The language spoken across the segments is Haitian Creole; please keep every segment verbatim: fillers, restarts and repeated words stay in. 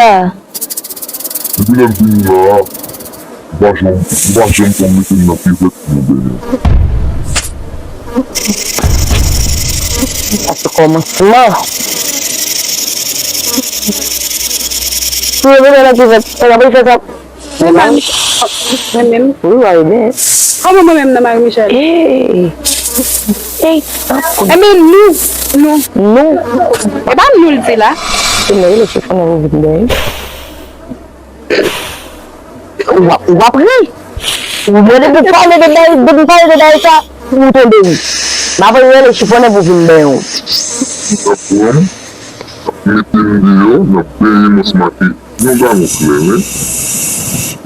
Depi lè m vin la a, m pa janm, m pa janm konn mete m nan kivèt pou m benyen. Sa se kòmansman. Si w mete nan kivèt, sa n ap fè sa. Mwen pa mete mwen menm. Wi, w a ede. Kòman mwen menm nan Marie Michelle? Ey! Ey! Ebyen nou, nou. Nou. E pa nou l di la. Se mwen rele chifonnè pou vin benyen. W ap, w ap ri. Ou mande pou pale de bagay, depi pale de bagay sa, ou tonbe ri. M ap rele chifonnè pou vin benyen w. N ap pran m, n ap mete m deyò, n ap benyen m ansanm ak li. Yon galon kleren.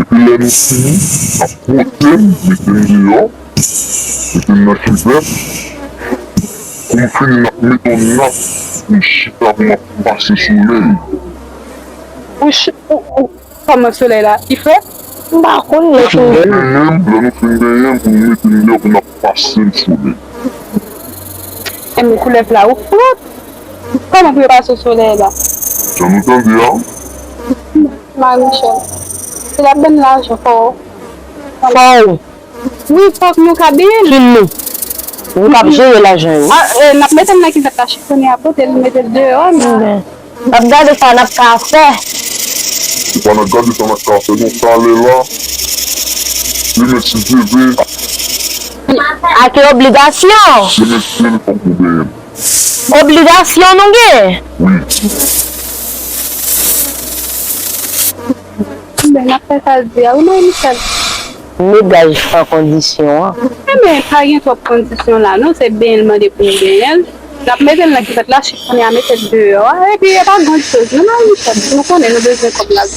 Epi lè nou fini, n ap pote m, mete m deyò, mete m nan kivèt. Kou m fini, n ap mete yon nap pou m chita, pou m ap pase solèy. Ou ch-, ou, ou, kòman solèy la? Li frèt? M pa konn lè fin. Lè nou fin benyen m, pou m mete m deyò, pou n ap pase l solèy. Enben koulèv la ou frèt. Kòman pou yo pase solèy la? Jan nou tande a. Marie Michelle, se la bèl lajan fò. Fò. Wi, fòk nou ka benyen l. Ki nou? Nou k ap jere lajan yo. A, e, n ap mete l nan kivèt la, chifonnè a pote l, mete l deyò, men. N ap gade sa n ap ka fè. Se pa n ap gade sa n ap ka fè, non, talè la. Demen, si Dye vle. Ake obligasyon. Demen, si Dye vle, fòk nou benyen m. Obligasyon nou gen. Wi. Enben, n ap fè sa l di a, wi, Marie Michelle. Medaj san kondisyon an. Enben, pa gen twòp kondisyon la, non, se benyen l mande pou n benyen l. N ap mete l nan kivèt la, chifonnè a mete l deyò a, epi e pa gran choz, non, Marie Michelle, nou konnen nou bezwen kòb la.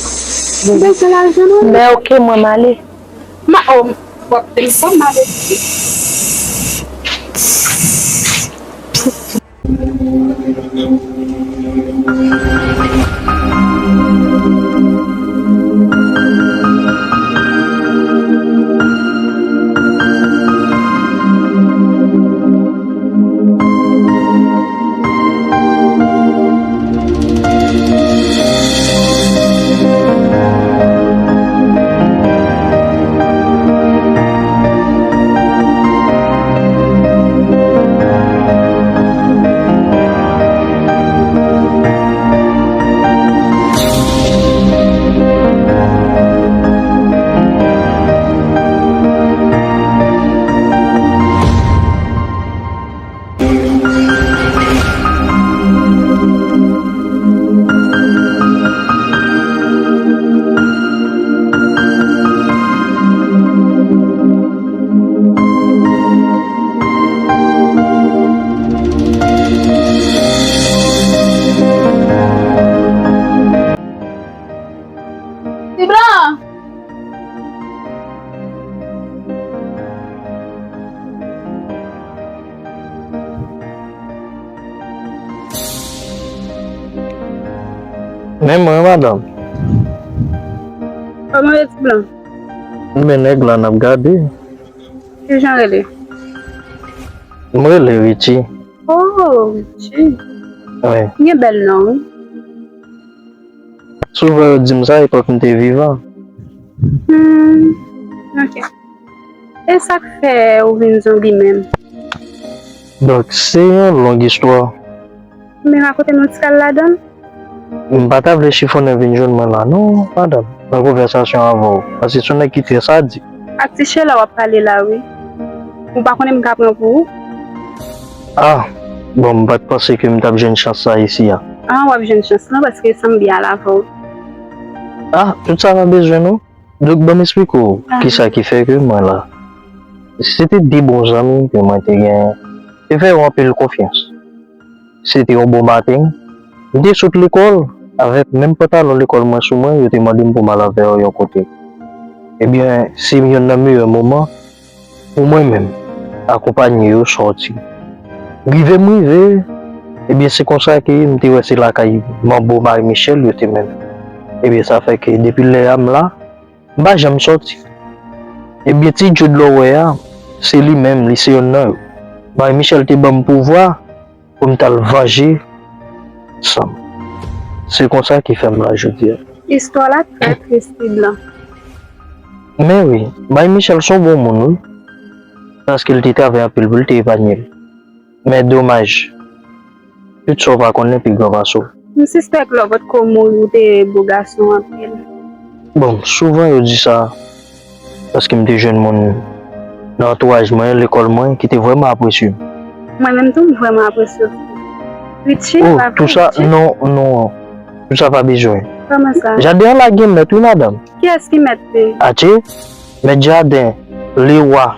Nou bezwen lajan, non. Ben, oke, mwen, m ale. Ma, oh, w ap di m sa, m ale. Ti blan! Men mwen, madanm. Kòman w ye, ti blan? Men nèg la n ap gade. Kijan w rele? M rele Richie. Oh, Richie. Wi. Gen bèl non, wi. Souvan yo di m sa epòk m te vivan. Hmm, ok. E sa k fè ou vin zonbi menm? Donk, se yon long istwa. Men rakonte nou ti kal ladan l. M pa ta vle chifonnè vin jwenn mwen la non, madanm, nan konvèsasyon avè w, paske se yon nèg ki trè sadik. Ak ti chela w ap pale la, wi. Ou pa konnen m ka pran pou ou? Ah, bon, m pa t panse ke m t ap jwenn chans sa isi a. Ah, w ap jwenn chans lan, paske sanble al avè w. Ah, tout sa pa bezwen non. Donk, ban m esplike w kisa ki fè ke mwen la. Se te de bon zanmi ke mwen te genyen. Te fè yo anpil konfyans. Se te yon bon maten. M te sot lekòl, avèk menm pantalon lekòl mwen sou mwen, yo te mande m pou m al avè yo yon kote. Ebyen, se yonn nan meyè moman pou mwen menm, akonpanye yo sòti. Rive m rive, ebyen, se konsa ke m te wè se lakay manbo Marie Michelle yo te mennen. Ebyen, sa fè ke depi lè a m la, m pa janm sòti. Ebyen, ti Jude lè w wè a, se li menm, li se yonn nan yo. Marie Michelle te ban m pouvwa pou m t al vanje san m. Se konsa ki fè m la jodi a. Istwa la trè tris, ti blan. Men wi, May Michel se yon bon moun, wi. Paske l te travay anpil pou l te epanye l. Men domaj, tout sa w pa konnen pi gran pase w. M sispèk lè w potko mouri, ou te bo gason anpil. Bon, souvan yo di sa, paske m te jwenn moun nan antouraj mwen, lekòl mwen, ki te vrèman apresye m. Mwen menm tou, m vrèman apresye w. Richie, oh, pa vre, tou sa, Richie? Non, non. Tou sa pa bezwen. Kòman sa? Jaden an la gen mèt, wi, madanm. Kiyès ki mèt li? Atye, mèt jaden, lewa.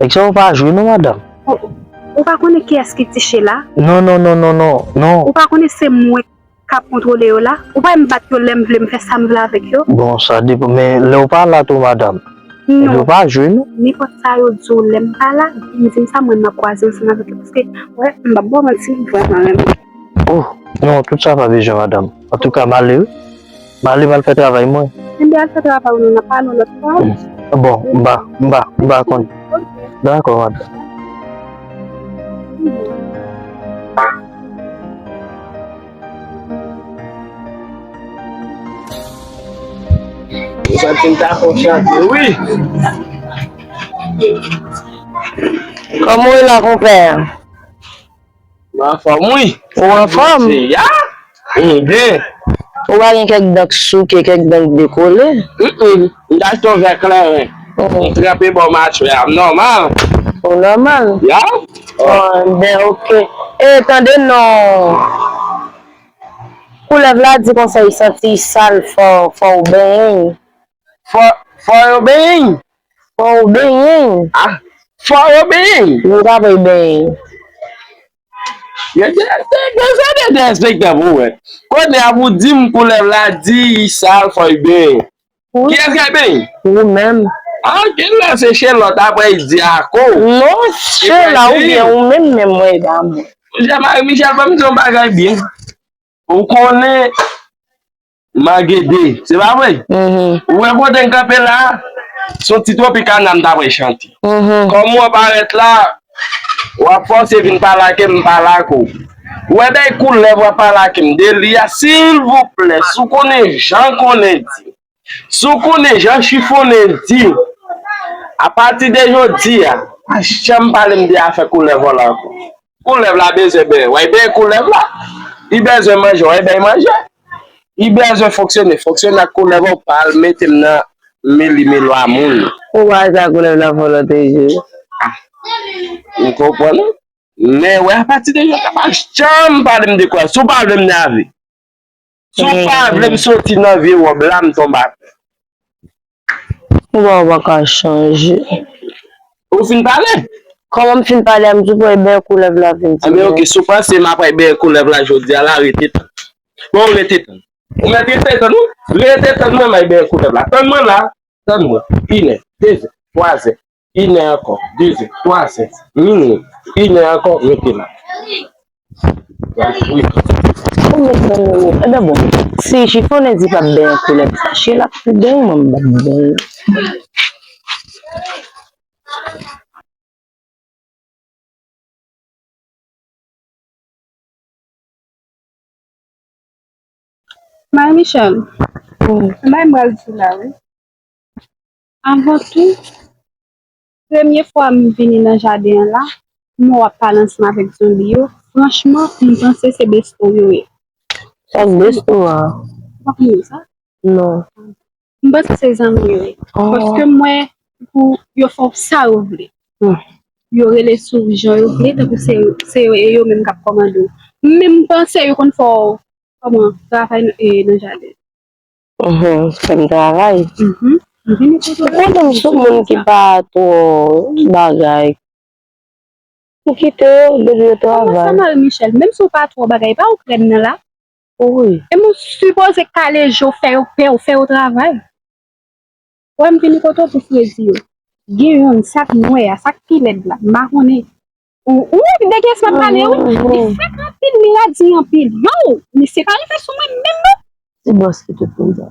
Nèg sa yo pa jwe non, madanm. Ou, ou pa konnen kiyès ki tiche la? Non, non, non, non, non, non. Ou pa konnen se mwen k ap kontwole yo la? Ou pa wè m bat yo lè m vle, m fè sa m vle avèk yo? Bon, sa depann, men lè w pa la tou, madanm. Non. Nèg yo pa jwe non. Nenpòt sa yo di w lè m pa la, vin di m sa, mwen m ap kwaze ansanm avèk yo. Paske, wè, m p ap ba w manti, m vrèman renmen. Oh, non, tout sa pa bezwen, madanm. Antouka, m ale, wi. M ale, m al fè travay mwen. Enben, al fè travay ou, nou, n ap pale yon lòt fwa. Bon, m pa, m pa, m pa konn. Ok. Dakò, madanm. Ou santi m ta fè w chante, wi. Kòman w ye la, konpè? M anfòm, wi. Ou anfòm? Ya. M byen. Ou pa gen kèk dan k souke, kèk dan k dekole? Mm, mm. M t achte yon vè kleren. Mm. M tranpe bò machwè a. M nòmal. Ou nòmal? Ya. Oh, ben, ok. E, tande non. Koulèv la di konsa, li santi l sal, fò, fò w benyen l. Fò, fò yo benyen l? Fò w benyen l. Ah, fò yo benyen l? Wi, w ta pral benyen l. Yo te, te, te, te, te, enspektè pou wè. Kounye a pou di m koulèv la di sal, fò l benyen l. Wi. Kiyès k ap benyen l? Ou menm. Ah, ok, lè se Shelot, apre l di ako. Non, Shelot, ou byen ou menm, menm mwen, e pa mwen. Jan Mari Michel, ban m di yon bagay byen. Ou konnen, Magede, se pa vre? Mhm. Ou wè kote n kanpe la a? Se yon ti Tropicana m ta pral chante. Mhm. Kòm ou parèt la, w ap fòse vin pale ak m, m pale ak ou. Ou wè bay koulèv w ap pale ak m de li a, silvouplè, si w konnen jan konnen di, si w konnen jan chifonnen di, apati de jodi a, pa janm pale m de afè koulèv la ankò. Koulèv la bezwen benyen, w al benyen koulèv la. Li bezwen manje, w al bay manje. Li bezwen fonksyone, fonksyone ak koulèv ou pa al mete m nan meli melwa moun. Ou pa wè sa koulèv la fè lòt jou? Ah, m konprann ou. Men wè, apati de jodi a, pa janm pale m de koulèv. Si w pa vle m nan vi. Si w pa vle m soti nan vye wòb la, m tonbe atè. Ou wè w pa ka chanje. Ou fin pale? Kòman m fin pale a, m di w pral benyen koulèv la vin di. Anben, ok, si w panse m ap pral benyen koulèv la jodi a la, rete tann. Bon, rete tann. Ou mèt rete tann, wi. Rete tann mwen, m al benyen koulèv la. Tann mwen la, tann mwen. Inè, dezè, twazè, inè ankò, dezè, twazè, minui, inè ankò, rete la. Wi. Ou mèt nan minui. Enben bon, si chifonnen di p ap benyen koulèv fache, l ap tou benyen, mwen m p ap benyen. Marie Michelle, hmm, men bagay m pral di w la, wi. Avan tou, premye fwa m vini nan jaden an la, m wè w ap pale ansanm avèk zonbi yo, franchman, m panse se besto yo ye. Sa k besto a? Ou pa konn sa? Non. M panse se zanmi yo ye. Oh. Paske m wè pou yo fè w sa yo vle. Hmm. Yo rele sou jan yo vle, tankou se, se yo, e yo menm k ap kòmande w. Men m panse yo konn fè w, kòman, travay nan, e, nan jaden. Mhm, fè m travay. Mhm. M vini kote w. Ou konnen m se yon moun ki pa twò bagay. Ou kite yo, depi yo travay. Kòman sa, Marie Michelle? Menm si w pa twò bagay, pa ou k rèn nan la? Wi. E m sipoze kale je w, fè yo pè w, fè yo travay. Wè m vini kote w pou fredi yo. Gen youn, sa k nwè a, sa k pi lèd la, m pa konnen. Ou, ou wè de kiyès m ap pale, wi. Li fèk anpil, li radi anpil. Yo, misye pa rive sou mwen menm, non. Ti bòs ki tout moun sa.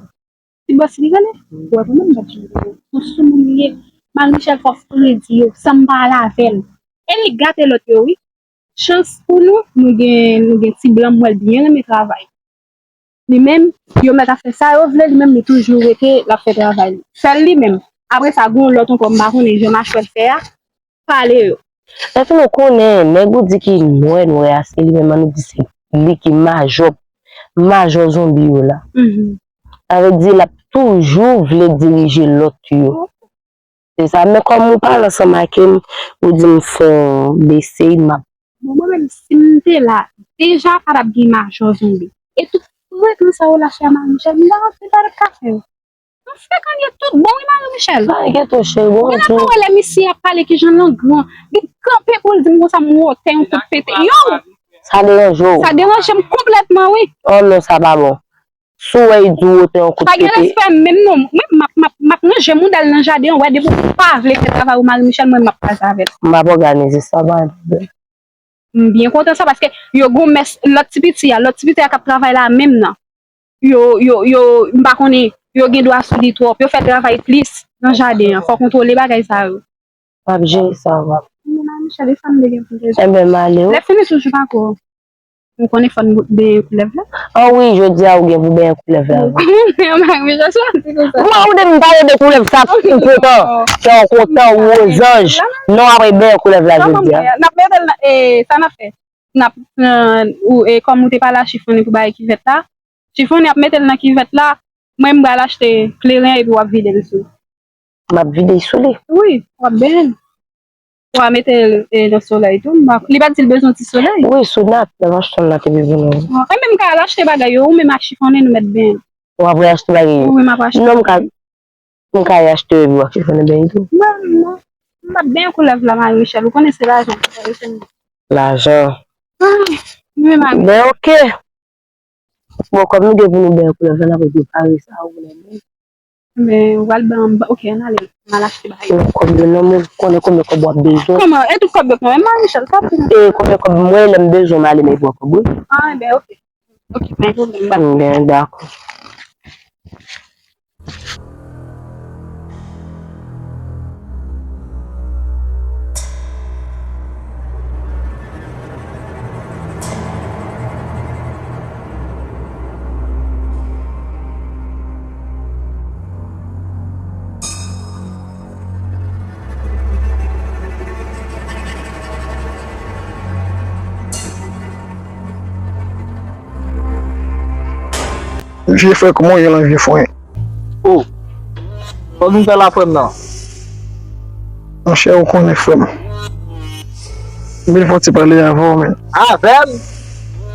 Ti bòs li rele? Ou wè pou mwen, m p ap jwenn li. Yon soumoun li ye. Marie Michelle fò fredi yo, san m pa al avè l. E li gate lòt yo, wi. Chans pou nou, nou gen, nou gen ti blan m wè l byen renmen travay. Li menm, yo mèt ap fè sa yo vle, li menm li toujou rete, l ap fè travay li. Sèl li menm. Apre sa, gen yon lòt ankò, m pa konnen jan machwè l fè a, pale yo. Epi nou konnen, nèg ou di ki nwè nwè a, se li menm an nou di se li ki majò, majò zonbi yo la. Mhm. Sa vle di l ap toujou vle dirije lòt yo. Se sa, men kòm ou pale ansanm ak m, ou di m fon bese, m ap Bon, mwen menm, si m te la, deja pa t ap gen majò zonbi. E tout frekan sa yo lage a Marie Michelle, m pa konn si l pa t ap ka fè yo. Frekan li ye tout bon wi Marie Michelle. Sa gen tou cheri, bon. Ou genlè pa wè lè misye ap pale kijan lang lan. Li kanpe pou l di m konsa m wotè yon kout pete. Yo! Sa deranje w. Sa deranje m konplètman wi. Oh non, sa pa bon. Si w wè li di w wotè yon kout pete. Pa gen respè menm non. Mwen m ap m ap m ap ranje mouda l nan jaden an, wè depi w pa vle fè travay ou Marie Michelle, mwen m ap kraze avè l. M ap òganize sa, pa gen pwoblèm. M byen kontan sa paske yo gon mès lòt ti piti a, lòt ti piti a k ap travay la menm nan. Yo, yo, yo, m pa konnen, yo gen dwa sou li twòp. Yo fè travay plis nan jaden an. Fò kontwole bagay sa yo. M ap jere sa, w ap. Men Marie Michelle, e sa m te gen pou m te di. Enben, m ale wi. Lè fini toujou pa ko. Ou konnen fò n benyen koulèv la? Ah wi, jodi a ou gen pou benyen koulèv la wi. Ou konnen Marie Michelle, sa di konsa. Mwen ou depi m pale de koulèv sa, ou kontan. Kè w kontan, ou ozanj. Non, apre benyen koulèv la jodi a. N ap mete l nan, e, sa n ap fè? N ap pran, ou, e, kòm ou te pale a Chifonnen pou bay kivèt la, Chifonnen ap mete l nan kivèt la, mwen m pral achte kleren epi w ap vide l sou. M ap vide l sou li. Wi, w ap benyen l. W a mete l, e, nan solèy tou. M pa, li pa t di l bezwen ti solèy. Wi, sou nat, nan machann nan te bezwen nou. Enben m ka al achte bagay yo, ou menm ak Chifonnen nou mèt benyen l. W ap reyachte bagay yo. Wi, m ap achte. Non, m ka, m ka reyachte yo epi w ak Chifonnen benyen tou. Non, non. M p ap benyen koulèv la, Marie Michelle. Ou konnen se lajan ki fè yo fè m. Lajan. Wi, Marie. Ben, oke. Bon, kòm nou gen pou nou benyen koulèv la, n ap prepare sa, ou konnen. Men, ou pral ban m, oke, ann ale, m al achte bagay. Nan kòb yo, non, men ou konnen konbyen kòb w ap bezwen. Kòman? E tout kòb yo kanmenm, Marie Michelle, sa ap vin. E konbyen kòb mwen, lè m bezwen, m ale, men pran kòb, wi. Ah, ben, oke. Oke, pa gen pwoblèm, m pral. Ben, dakò. Vye frè, kòman w ye la, vye frè? O, sa w vin fè la, frè m nan? Monchè, ou konnen, frè m. M vin fè yon ti pale avè w, men. Avè m?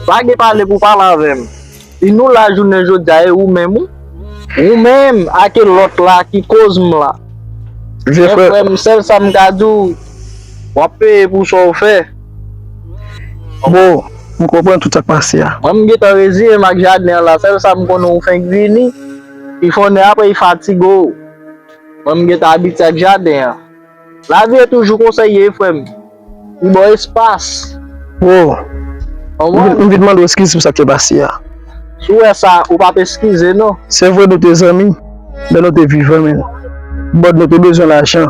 Pa gen pale pou pale avè m. Si nou la jounen jodi a, e ou menm, wi. Ou menm, ake lòt la ki koz m la. Vye frè. Men frè m, sèl sa m ka di w, w ap peye pou sa w fè. Bon, m konprann tout sa k pase a. Mwen, m gentan reziye m ak jaden an la. Sèl sa m konnen, ou fenk vini. Chifonnen apre, li fatige w. Mwen, m gentan abitye ak jaden an. Lavi e toujou konsa l ye, frè m. Li ba w espas. Wo. M vin, m vin mande w eskiz pou sa k te pase a. Si w wè sa, ou p ap eskize, non. Se vre nou te zanmi, lè nou te vivan, men. Bòd nou te bezwen lajan.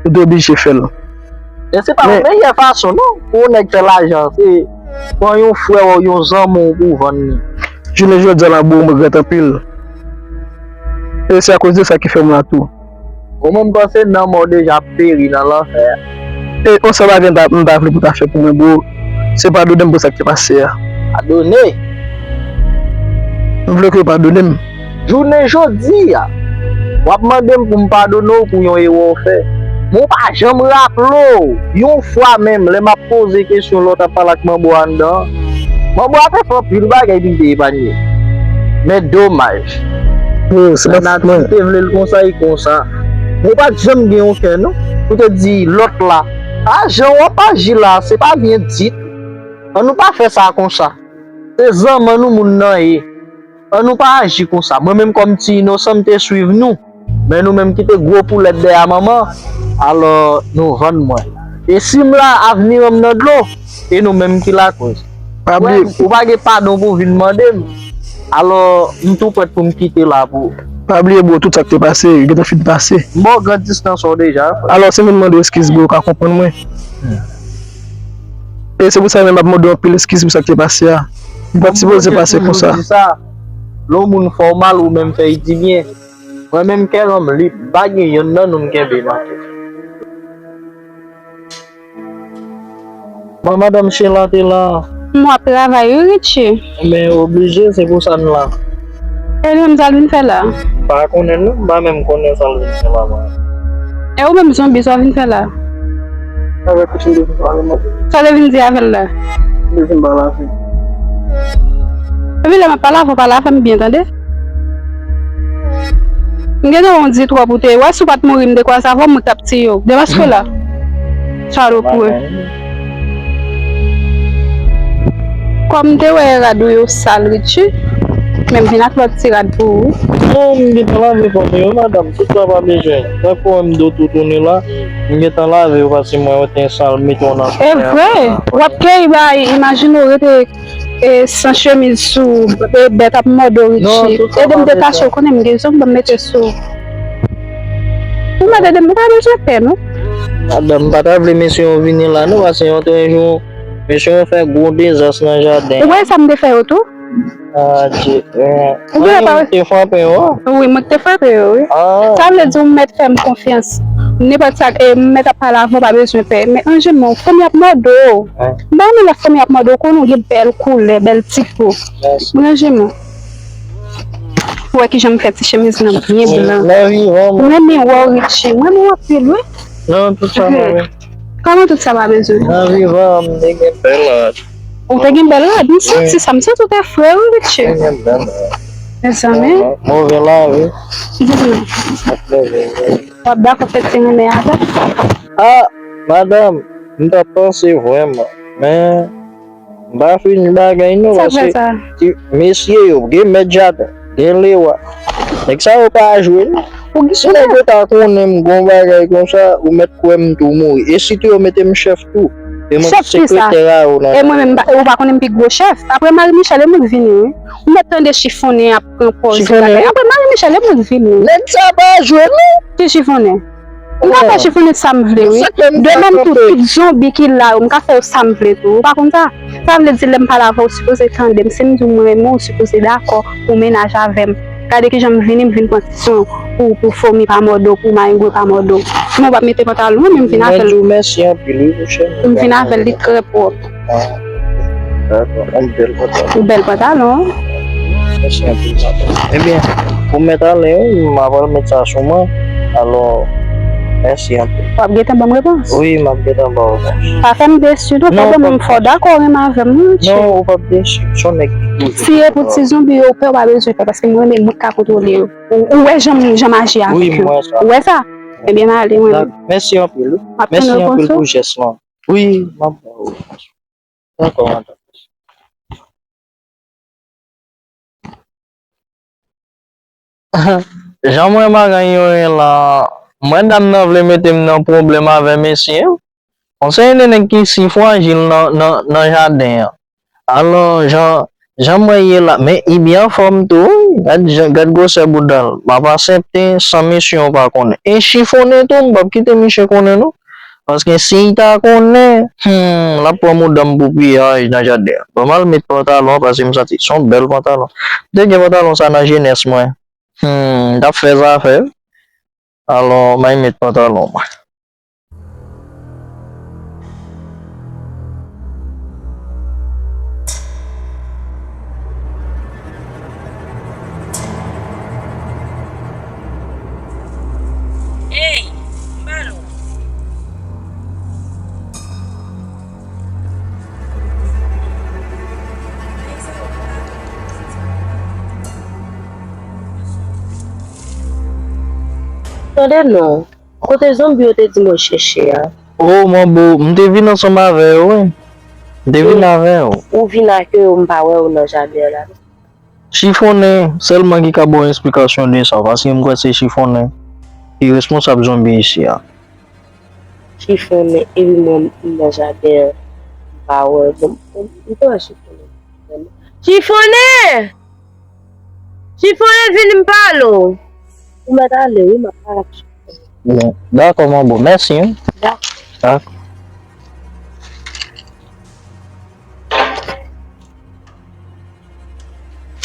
Ou te oblije fè l. E se pa yon meyè fason, non, pou yon nèg fè lajan. Se pran yon frè w, yon zanmi w pou w vann li. Jounen jodi a, labou m regrèt anpil. E se akoz de sa ki fè m la tou. Ou menm panse nanm ou deja ap peri nan lanfè a. E yon sèl bagay m ta, m ta vle pou w ta fè pou mwen, bro. Se padone m pou sa k te pase a. Padone? M vle ke w padone m. Jounen jodi a, w ap mande m pou m padone w pou yon erè w fè. Men w pa janm raple w, yon fwa menm, lè m ap poze kesyon lè w t ap pale ak manbo a anndan an. Manbo a te fè anpil bagay pou l te epanye. Men domaj. Lanati te vle l konsa, e konsa. Ou pa t janm gen yon kè, non. Ou te di lòt la, ajan w ap aji la, se pa byen ditou. An nou pa fè sa konsa. Se zanmi nou moun nan ye. An nou pa aji konsa. Mwen menm kòm ti inosan, m te swiv nou. Men nou menm ki te gwo poulèt dèyè manman, alò nou vann mwen. E si m la, avni an m nan dlo, e nou menm ki lakoz. Pa bliye. Ou pa gen padon pou w vin mande m. Alò, m tou prèt pou m kite la pou ou. Pa bliye, bro, tout sa k te pase, gentan fin pase. M ba w gran distans ou deja, frè. Alò, si m vin mande w eskiz, bro, ou ka konprann mwen. E se pou sa menm m ap mande w anpil eskiz pou sa k te pase a. Li pa t sipoze pase konsa. Sa, Lè yon moun fè w mal, ou menm fè l dibyen. Mwen menm, kè m lib, m pa gen yonn nan nou m kenbe nan kè. Bon, madanm Sheila te la. M w ap travay, wi, Richie. Men oblije, se pou sa n la. E li menm, sa l vin fè la? M pa konnen, non. M pa menm konnen sa l vin fè la, mwen. E ou menm, zonbi, sa w vin fè la? Avèk ou, m te vin pale, mwen. Sa w te vin di avè l la? M te vin pale avè l. Epi lè m ap pale avè w, pale avè m byen, tande? M gentan wè w di twòp ou te wè, si w pa t mouri, m te kwaze avè w, mwen t ap tiye w. Demaske la. Salopri. Kòm m te wè rad ou yo sal, Richie, men m vin ak lòt ti rad pou ou. Non, m gentan lave kò m yo, madanm, tout sa pa bezwen. Tankou wè m di w tou tounen la, m gentan lave yo paske mwen yo te sal, m mete yo nan. E vre, w ap keyi bay, imajine w rete e san chemiz sou, e bèt ap mòde w, Richie. Ede m detache w, konnen m gen zong, ban m mete sou. Ou mèt ede m, nou pa bezwen pè, non. Madanm, m pa ta vle mesye yo vini la, non, paske yon tren jou, mesye yo fè gwo dezas nan jaden an. Ou wè sa m te fè yo tou? Adje, eh. Ou genlè pa wè. Te frape yo? Wi, mwen te frape yo, wi. Ah. Sa vle di ou mèt fè m konfyans. Nenpòt sa, e, m mèt ap pale avè w, pa bezwen pè. Men ranje men w, fanmi ap mòde w. M pa renmen lè fanmi ap mòde w, konnen w gen bèl koulè, bèl ti po. Mèsi. M ranje men w. Ou wè kijan m fè ti chemiz lan byen blan. Nan vivan, mwen. M renmen wè w, Richie. M renmen w anpil, wi. Non, tout sa, mwen. Kòman tout sa pa bezwen? Nan vivan, m te gen bèl rad. Ou te gen bèl rad? M santi sa, m santi w te fre, wi, Richie. M te gen bèl rad. Mezanmi. Move lavi. Di m. Move, move. W ap dakò fè ti renmen avè m? Ah, madanm, m t ap panse vrèman. Men, m pa fini bagay non, paske ti mesye yo, gen mèt jaden, gen lewa. Nèg sa yo pa jwe non. Si nèg yo ta konnen m gon bagay konsa, ou mèt kwè m tou mouri. E sitou yo mete m chèf tou. E mwen ki sekretè a yo nan. E mwen menm, ou pa konnen m pi gwo chèf. Apre Marie Michelle, e mwen k vini, wi. Ou mèt tande chifonnen ap pran pòz bagay. Apre Marie Michelle, e mwen k vini. Nèg sa pa jwe non. Ki chifonnen? M ka fè chifonnen sa m vle, wi. De menm tou, tout zonbi ki la yo, m ka fè yo sa m vle tou. Ou pa konn sa? Sa vle di, lè m pale avè w, ou sipoze tande m. Si m di w mwen renmen w, ou sipoze dakò pou mennaj avè m. Gade kijan m vini, m vin pran ti swen pou, pou fomi pa mòde w, pou marengo pa mòde w. Sinon, w p ap mete pantalon, men m vin avè l. Mwen di w mèsi anpil, wi, pou chèn. M vin avè l, li trè pwòp. Ah, dakò. Yon bèl pantalon. Yon bèl pantalon. Mèsi anpil, madanm. Ebyen, pou mèt ale, wi, m apral met sa sou mwen. Alò, mèsi anpil. W ap gentan ban m repons? Wi, m ap gentan ba w repons. Pa fè m desi, non, fò ban m, fò dakò renmen avè m, wi, Richie. Non, ou p ap desi. Se yon nèg ki koze. Si e pou ti zonbi yo, ou pè, ou pa bezwen pè, paske mwen menm, mwen k ka kontwole yo. Ou, ou wè jan m, jan m aji avèk yo. Wi, m wè sa. Ou wè sa? Ebyen, m ale, mwen menm. Mèsi anpil, wi. M ap tann repons ou. Mèsi anpil pou jès lan. Wi, m ap ba w repons. Dakò, madanm. Jan mwen bagay yo ye la, mwen dam nan vle mete m nan pwoblèm avè mesye an. Yon seri de nèg ki si frajil nan, nan, nan jaden an. Alò, jan, jan mwen ye la, men i byen anfòm tou, wi. Gad jan, gad gwosè bouda l. M ap asepte san mesye an pa konnen. E chifonnen tou, m p ap kite misye konnen non. Paske si l ta konnen, hmm, l ap pran mouda m pou piyaj nan jaden an. Ban m al met pantalon an, paske m santi se yon bèl pantalon. M te gen pantalon sa nan jenès mwen. Hmm, m t ap fè zafè. Alò, m al met pantalon mwen. Ey, m pa lwen. Tande non, kote zonbi yo te di mwen chèche a? O, manbo, m te vin ansanm avè yo, wi. M te vin avè yo. Ou vin ak yo, m pa wè yo nan jaden an la. Chifonnen sèlman ki ka ba w esplikasyon de sa, paske m kwè se Chifonnen ki responsab zonbi isi a. Chifonnen, epi mwen, m nan jaden an, m pa wè, bon, m, m te wè Chifonnen. Chifonnen! Chifonnen, vin m pale w. Ou mèt ale, wi, m ap pale ak Chifonnen. Bon, dakò, manbo, mèsi, wi. Dakò. Dakò.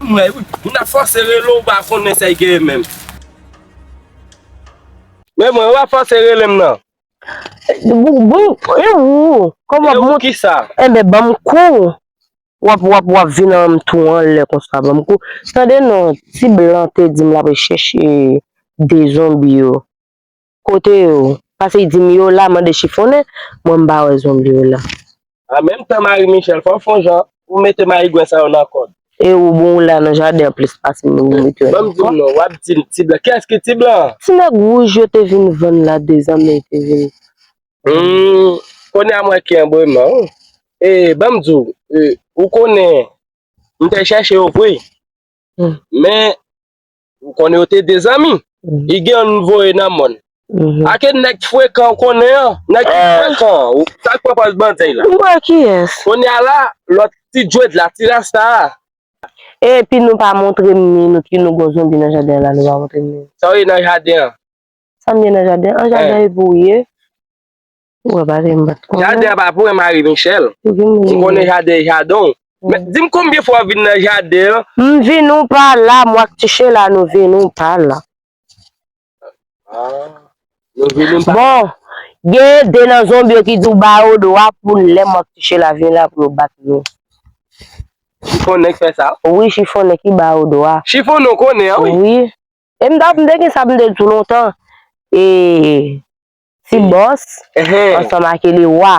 M wè wi, moun ap fòse rele w, ou pa konnen sa y genyen menm. Men mwen, w ap fòse rele m nan. Bon, bon, e ou, kòman e ou bon, kisa? Enben, ban m kou. W ap, w ap, w ap vin an m tou anlè konsa, ban m kou. Tande non, ti blan te di m l ap chèche de zonbi yo. Kote yo? Pase li di m yo la, mande chifonnen, mwen m pa wè zonbi yo la. An menm tan, Marie Michel, fò w fè yon jan, ou mete mayigwen sa yo nan kòd. E ou bon, ou la nan jaden an plis pase m, ou mete yo nan kòd. Ban m di w non, w ap di m ti blan. Kiyès ki ti blan? Ti nèg wouj yo te vin vann la, de zanmi yo te vin. Hmm, kounye a m wè ki anbreman, wi. E, ban m di w, e, ou konnen, m te chèche yo vre. Hmm. Men, ou konnen yo te de zanmi. Hmm. Li gen youn m voye nan mòn. Mhm. Ake nèg frekan ou konnen an, nèg ki frekan, ou, sa k pran pòz bandi la. M wè kiyès. Kounye a la, lòt ti djwed la, ti rasta a. Epi nou pa montre m ni, nou ki nou gon zonbi nan jaden an la, nou pa montre m ni. Sa w ye nan jaden an? Sa m ye nan jaden? An jaden epi w ye. Ou wè bagay m pa t konnen. Jaden an pa pou wè Marie Michel. Ou konnen jaden, jaden w. Men, di m konbyen fwa w vin nan jaden an? M vin ou pa la, mwen ak Tichela nou vin ou pa la. Ah, nou vin ou pa la. Bon, gen de nan zonbi yo ki di w ba yo do a pou lè mwen ak Tichela vin la pou yo bat nou. Chifonnen k fè sa? Wi, chifonnen ki ba yo do a. Chifonnen w konnen an, wi. Wi. E m t ap, m te gen sa m te di w lontan. E, ti bòs, ansanm ak Elewa.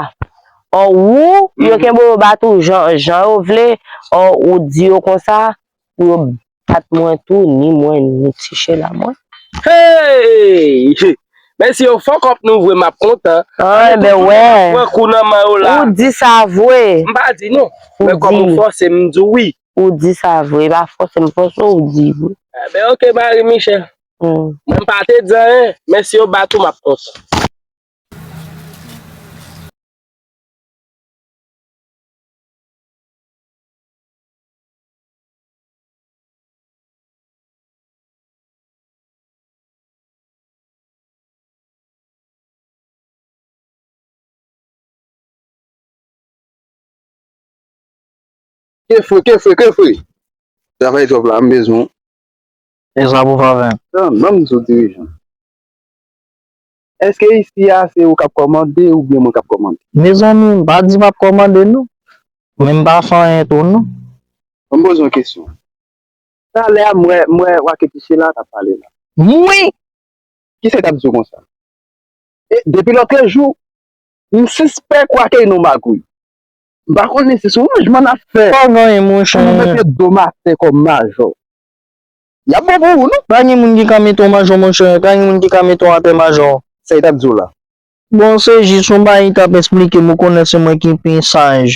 Ò, ou, yo kenbe yo bat ou jan, jan yo vle. Ò, ou di yo konsa, pou yo bat mwen tou, ni mwen, ni Tichela mwen. Hey! Mesye yo, fòk ap nou vre, m ap kontan. An, enben, wè. Pran kou nan men yo la. Ou di sa vre. M pa di non. Men kòm ou fòse m, m di w wi. Ou di sa vre, pa fòse m fòse w di vre. Enben, oke, Marie Michel. Hmm. Mwen m pa te di anyen, men si yo bat ou, m ap kontan. Ke fre, ke fre, ke fre. Travay twòp la, m bezwen w. E sa pou favè. Ban m di w, dirijan. Èske isi a se ou k ap kòmande oubyen mwen k ap kòmande? Mezanmi, m pa di m ap kòmande non. Men m pa fè anyen tou non. Ban m poze w yon kesyon. Talè a m wè, m wè Wake Tichela t ap pale la. Wi! Kisa l t ap di w konsa? E depi lòtrejou, m sispèk Wake nan magouy. M pa konnen si se yon ranjman n ap fè. Pa genyen, monchè. Pou nou mete do m atè kòm majò. Y ap bon pou ou, non? Pa gen moun ki ka mete w majò, monchè. Pa gen moun ki ka mete w atè majò. Sa li t ap di w la? Bon, se jis yon bagay li t ap esplike m, ou konnen se mwen ki pi saj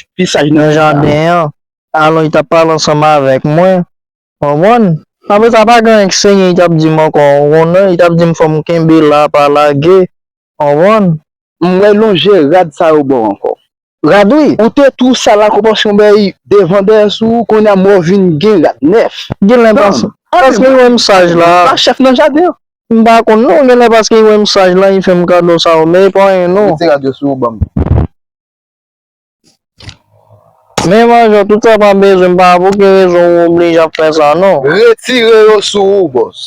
nan jaden an. Alò, li t ap pale ansanm avèk mwen. Konprann? Apre sa, pa gen anyen k serye li t ap di m ankò. Ou konnen, li t ap di m fò m kenbe la, pa lage. Konprann? M wè lonjè rad sa yo ba w ankò. Rad, wi. Ou te tou sal la, konprann, se yon bagay devan dèyè sou ou, kounye a m wè w vin gen rad nèf. Genlè paske, paske li wè m saj la. Pa chèf nan jaden an. M pa konn non, genlè paske li wè m saj la, li fè m kado sa yo, men e pa anyen non. Mete rad yo sou ou, ban m. Men majò, tout sa pa bezwen, m pa wè okenn rezon ou oblije ap fè sa non. Retire yo sou ou, bòs.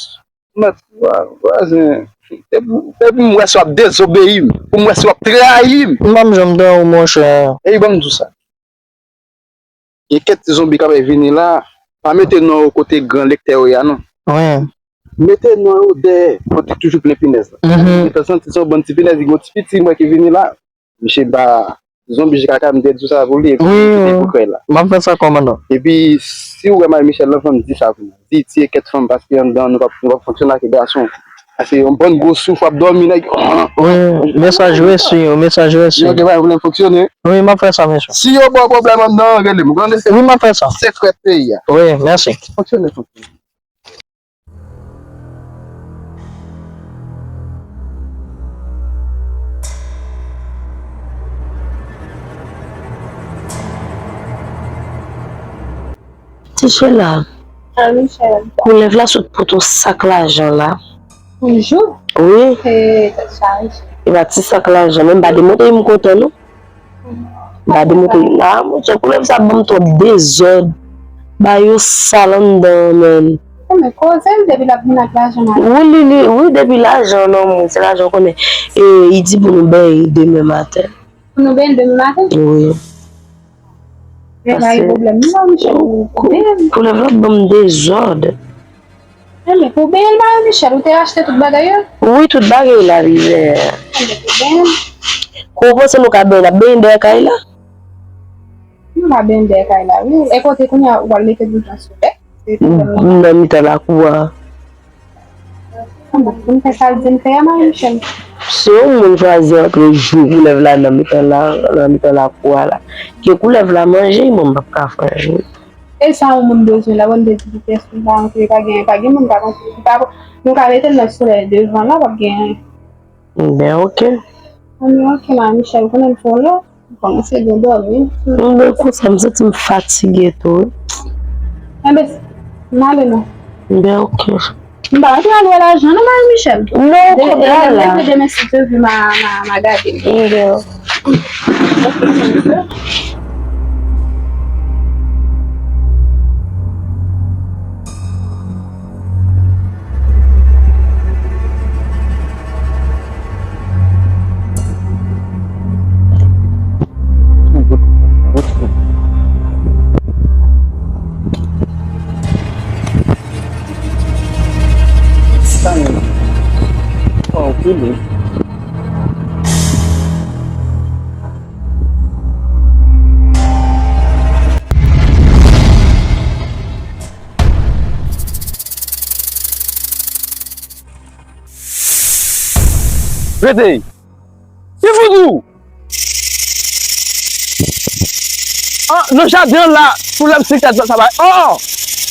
Mèt, vwa-, vwazen, depi, depi m wè si w ap dezobeyi m, pou m wè si w ap trayi m. M pa m janm trayi w, monchè. Epi ban m di w sa. Gen kèk ti zonbi k ap vini la, pa mete non yo kote gran lektè yo ye a non. Wi. Mete non yo dèyè, kote toujou plen pinèz la. Mhm. Ou ta santi se yon bann ti pinèz, gen yon ti piti mwen ki vini la. Misye ba zonbi jika ka m te di w sa pou li, epi wi, li kite wi, pou krèy la. M ap fè sa, kòmandan. Epi, si w wè Marie Michel nan fanm, di sa pou li. Di ti ekèt fanm, paske anndan nou p ap, nou p ap fonksyone ak gason. Paske yon bann gwo souf w ap dòmi, nèg. Wi, mesaj resi, wi, mesaj resi. Yo gen bagay pou fonksyone. Wi, m ap fè sa, mesye. Si yo ba w pwoblèm anndan, rele m. Ou tande? Wi, m ap fè sa. Sekrè peyi a. Wi, mèsi. Fonksyone, fonksyone. Tichela. Ah, Michel. Koulèv la sot pote yon sak lajan la. Toujou? Wi. Eh, tèt chaje. E pa ti sak lajan, men m pa demontre m kontan, non. M pa demontre. Ah, monchè, koulèv sa ban m twòp dezòd. Ba yo sal anndan, man. Ou men koze l depi l ap vin ak lajan maten. Wi, li, li, wi, depi lajan nan moun, se lajan w konnen. E, li di pou nou bay demen maten. Pou nou bay demen maten? Wi. Men pa gen pwoblèm, non, Michel, pou, pou bay l. Koulèv la ban m dezòd. Enben, pou bay l, Marie Michel, ou te achte tout bagay yo? Wi, tout bagay la, li vè. Enben, pou bay l. Kou w panse nou ka bay l, ap bay l dèyè kay la? Nou pa benyen dèyè kay la, wi. E kote kounye a ou pral mete bouton sou lè? Se nan mitan lakou a. Anben, pou m fè sa l di m fè a, Marie Michel. Si yon moun chwazi antre jou koulèv la nan mitan la, nan mitan lakou a la, ke koulèv la manje, mwen m p ap ka fè anyen. E sa yon moun bezwen la, bon, de di vitès li pa antre, pa gen, pa gen moun k ap antre. Li pa, nou ka mete l nan solèy devan la, p ap gen anyen. Ben, ok. Anben, ok, Marie Michel, konnen m fè w lè, m kòmanse byen dòmi. Anben, konsa, m santi m fatige tou, wi. Anben, m ale non. Ben, ok. M pa antre al wè lajan, non, Marie Michel. Non, de, kote e, a la? Leve demen, si Dye vle, ma, ma, ma gade. Anben. Rete! Ki fout ou? Ah, nan jaden an la, pou lè m sik tèt sa bay. Oh!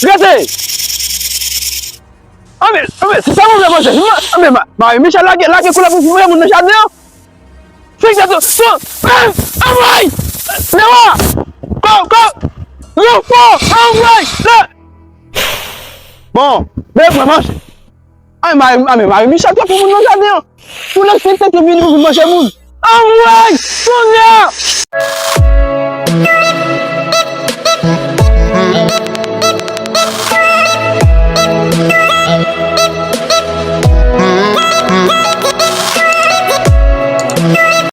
Rete! Anben, anben, se sa mwen vle panse. Anben, Marie Michel lage, lage koulèv pou voye moun nan jaden an. Fèk sa tou, tou, ah, anmwey! Lewa! Ko, ko, Rufo, anmwey! Le... Bon, men mwen manje. Anben, Marie, anben, Marie Michel, te pou moun nan jaden an. Pou lè fèk sa tou vini pou vin manje moun. Anmwey! Sonya!